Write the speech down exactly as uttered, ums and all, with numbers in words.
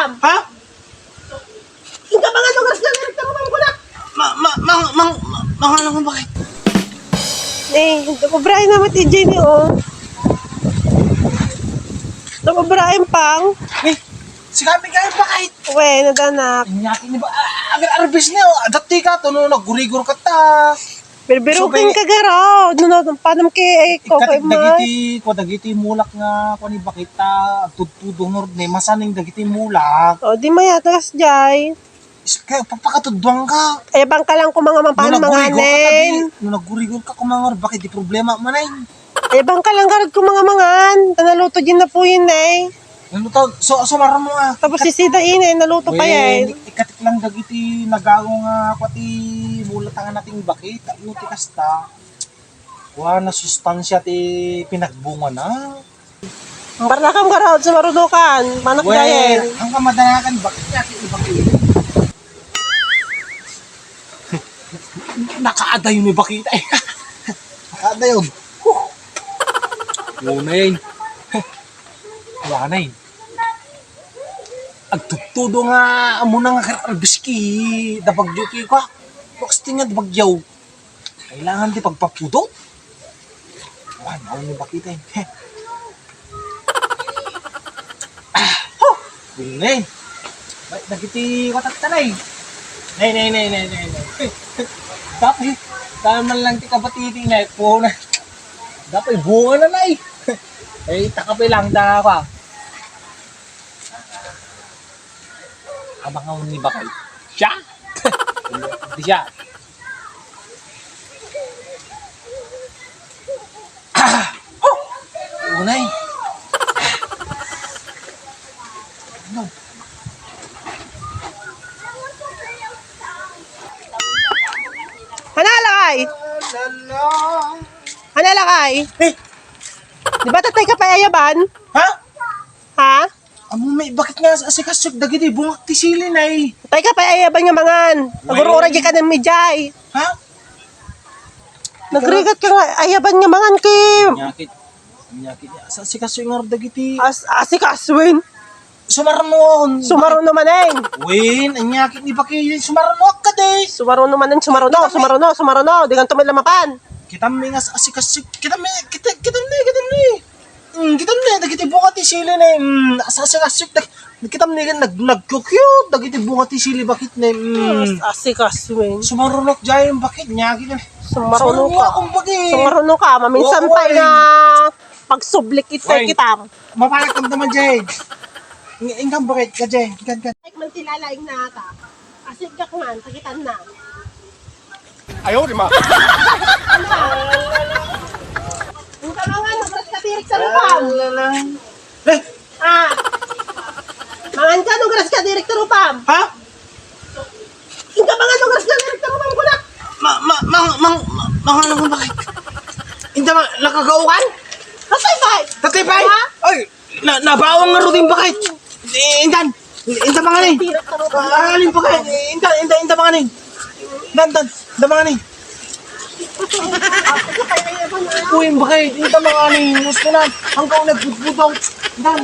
Ha? Inka mga lugar sa direktor mo, mangkuna. Ma, ma, mang, mang, ma, mga ano mo, bakit? Eh, nakobrayan naman ti Jenny, oh. Nakobrayan pang. Eh, si kami kayo, bakit? We, nadanak. Inyaki ni ba? Ah, agar arbis niya, oh. Dati ka, to, no, naggurigor ka ta. Birbirukin ka, garo. No, no, paano ki, eh, Ikatik kokay man? Dagiti, kwa dagiti mulak nga, kwa ni bakit ta, tudtudo, no, ne, masaning dagiti mulak. O, di maya, tagas jay. Is-, kaya papakatudwang ka. Ayabang ka lang kung mga mapan, No mga naggurigor ka, nen. tabi. No naggurigor ka, kung mga bakit di problema manay. Ayabang ka lang garud kung mga mangan. Ta naluto din na po yun, eh. Naluto, so, so, maram mo, ah. Tapos si Sida, ine, naluto pa Wen, yan. Ikatik lang dagiti nagago nga, pati mula tangan nating bakit, tapno ti kasta. Wa na sustansya ti pinagbunga na. Ang barnakam garud, sumarunukan, manak Wen, dayen. Ang kamadanakan, bakit nga ti ibakit? Nakaadayon ni bakit, eh. Nakaadayon. Una yun. Wala na yun. Agtudtudo nga, amo na nga kar-, arbiski, dabagyo ki kwa. Box ti nga dabagyaw. Kailangan ti pagpapudot. Wan, ako ni bakit eh. Ah, huh! Bunga eh. Baik, dagiti watak ta na eh. Nay, nay, nay, nay, nay, nay. Dapat, dapat man lang ti kabatiti na eh. Puno na. Dapat bunga na na eh. Eh, takapay lang da pa. Abang ako ni bakay. Siya? Di siya. Ah! Oh! Unay. Ano? Hanalakay! Hanalakay! Eh! Di ba tatay ka pa ayaban? Ha? Ha? Amo may bakit nga as-, asikaso dagiti bungak ti sili, nay? Tay ka pay ayaban nga mangan. Agurura di ka na midjay. Ha? Nagrigat ka nga ayaban nga mangan, Kim. Nyakit. Nyakit. Sa asikaso nga dagiti As, asikaso, Win. Sumarunon. Sumaruno manen. Win, anyakit ni bakit sumaruno ka, day. Sumaruno manen, sumaruno, sumaruno, sumaruno. Di ka tumila mapan. Kita mi nga asikaso. Kita mi, kita, kita mi, kita mi. Mm, kita ne, dagiti bunga ti sili ne, mm, as-, as-, as-, dag-, kita ne, nag-, nagkukyut, dagiti bunga ti sili bakit ne, mm. As-, asikaso, men. Sumarunok jay, bakit niya, kita ne. Sumaruno Sumaruno ka. akong bakit. Sumaruno ka, maminsan Oo, pay eh. nga pagsublik ito Wait. kita. Mapalakad naman, Jay. Ing-, ingkam bakit ka, Jay? Ingkan, ingkan. Like man ti lalaing na ata. Asigak man, sakitan na. Ayaw, di ma. Ang kamangan, nagras ka direk sa rupam. Eh, Ah. Mangan ka, nagras ka direk sa rupam. Ha? Ang kamangan, nagras ka direk sa rupam, kunak. Ma, ma, ma, ma, ma, ma, ano ba? Inda ma, nakagaukan? Tatay, bay. Tatay, bay. Ha? Ay, Na, nabawang nga rudin bakit? Eh, intan. Intan mga ni. Ah, alin bakit? Eh, intan, intan, intan mga ni. Intan, intan, intan mga ni. Uy, bakit? Intan mga ni. Gusto na. Hanggang nagbutbutong. Intan,